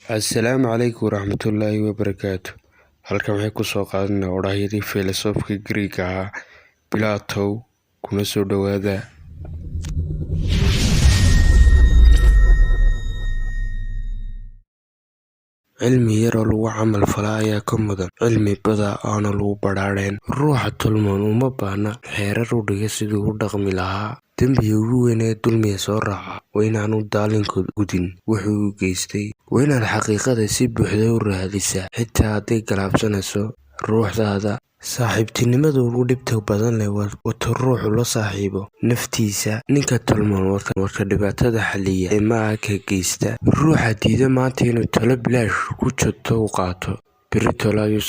Assalaamu calaykum waraxmatullaahi wabarakaatu. Halkan waxay kusoo qaadanaa odhaahyadii filosoofka Giriigga ahaa Plato. Kuna soo dhowaada. Cilmi yar oo lagu camal falaa ayaa ka mudan cilmi badan aana lagu badhaadheen. Ruuxa tolmoon uma baahna xeerar u dhiga siduu u dhaqmi lahaa. Dembiga ugu weyn ee dulmiga soo raaca waa inaanu daalinku gudin wuxuu u geystay. Waa inaad xaqiiqada si buuxda u raadisaa, xitaa hadday galaabsanayso ruuxdaada. Saaxiibtinimada ugu dhibta badan leh waa ta ruuxu la saaxiibo naftiisa. Ninka tolmoon waa ka dhibaatada xalliya ee maaha ka geysta. Ruuxa diida maanta inuu talo bilaash ku joogto u qaato, berri tolo ayuu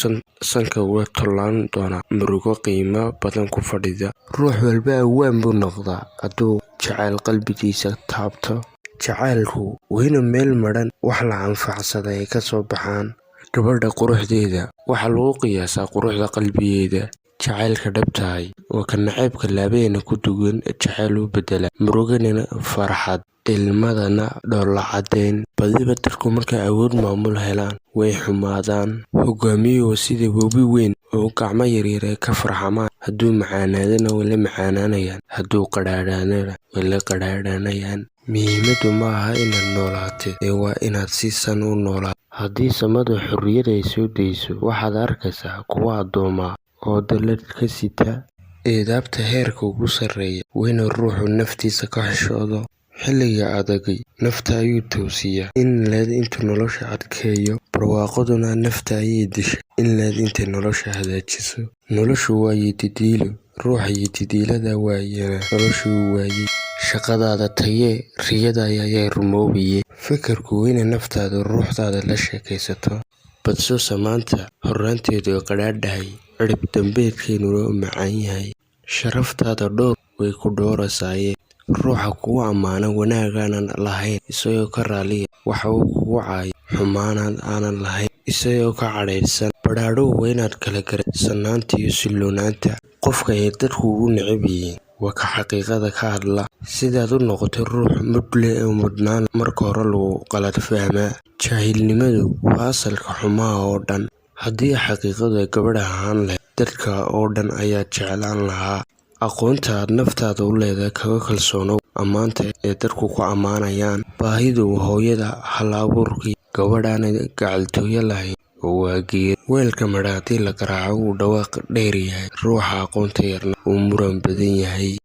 sanka uga tollaan doonaa murugo qiimo badan ku fadhida. Ruux walba awaan buu noqdaa hadduu jacayl qalbigiisa taabto. Jacaylku waa inuu meel madhan wax la anfacsada ay ka soo baxaan. Gabadha quruxdeeda waxaa lagu qiyaasaa quruxda qalbigeeda. Jacaylka dhabtahay waa ka nacaybka laabaheena ku dugan jacayl u beddela, muruganina farxad, ilmadana dhoolla caddeyn. Badiba dadku markay awood maamul helaan way xumaadaan. Hogaamiyuhu waa sida webi weyn oo gacmo yaryar ay ka farxamaan. Hadduu macaanaadana way la macaanaanayaan, hadduu qadhaadhaadana way la qadhaadhaanayaan. Muhiimaddu ma aha inaad noolaatid ee waa inaad si san u noolaato. Haddii samadu xorriyad ay soo dayso, waxaad arkaysaa kuwo addooma oo dallad ka sita. Eedaabta heerka ugu sarreeya waa inuu ruuxu naftiisa ka xishoodo. Xilliga adagi nafta ayuu toosiyaa, in leed intuu nolosha adkeeyo. Barwaaqaduna nafta ayay dishaa, in leed intay nolosha hagaajiso. Noloshu waa yididiilo, ruuxa yididiilada waayana nolosha wuu waayay. Shaqadaada tayee, riyadaada ayaa rumoobaye. Fikirku waa inaad naftaada ruuxdaada la sheekaysato. Badso samaanta horraanteedu way qadhaadhahay, cirib dambeedkeeduna waa macaan yahay. Sharaftaada dhowr, way ku dhowraysaaye. Ruuxa kugu ammaana wanaag aanan lahayn isagoo ka raalliya, waxa uu kugu caayo xumaan aanan lahayn isagoo ka cadhaysan. Badhaadhuhu waa inaad kala garato sanaanta iyo silloonanta. Qofka ay dadku ugu neceb yihiin waa ka xaqiiqada ka hadla. Sidaad u noqoto ruux mudh leh oo mudnaan, marka hore lagu qalad fahmaa. Jaahilnimadu waa asalka xumaha oo dhan. Haddii xaqiiqadu ay gabadh ahaan lahayd, dadka oo dhan ayaa jeclaan lahaa. Aqoonta aad naftaada u leedahay kaga kalsoonow ammaanta ay dadku ku ammaanayaan. Baahidu waa hooyada hal-abuurka. Gabadh aan gacaltooyo lahayn waa geeri. Weelka madhan haddii la garaaco wuu dhawaaq dheer yahay, ruuxa aqoonta yarna wuu muran badan yahay.